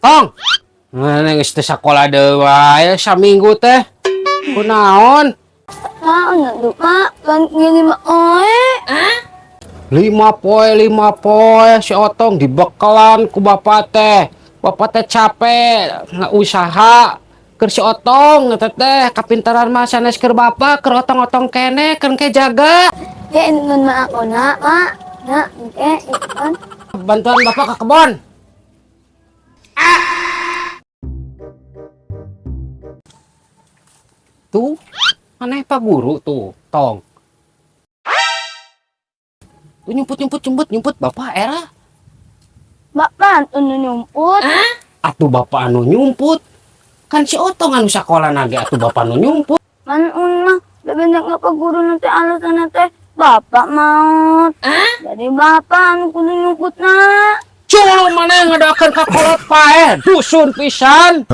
Tong. Mana geus teu sakola deui wae saminggu teh. Kunaon? Naon atuh, Pak? Kan ieu 5 poe. 5 poe, 5 poe si Otong dibekalan ku bapak teh. Bapak teh capek usaha keur si Otong eta teh kapintaran mah sanes keur bapak, keur otong-otong kene keur ke jaga. Ya ini mah aku nak, Pak. Nak, engke kan. Bantuan bapak ke kebon. Tuh, aneh Pak Guru tuh, Tong. Tuh nyumput nyumput nyumput nyumput bapak era. Bapak anu nyumput. Atuh bapak anu nyumput. Kan si Otong anu sakola nage atuh bapak anu nyumput. Man unah, banyak nggak Pak Guru nanti alasan teh bapak maut. Jadi bapak anu kudu nyumput nak. Culun mana yang ngadakan ka kolot paeh, dusun pisan.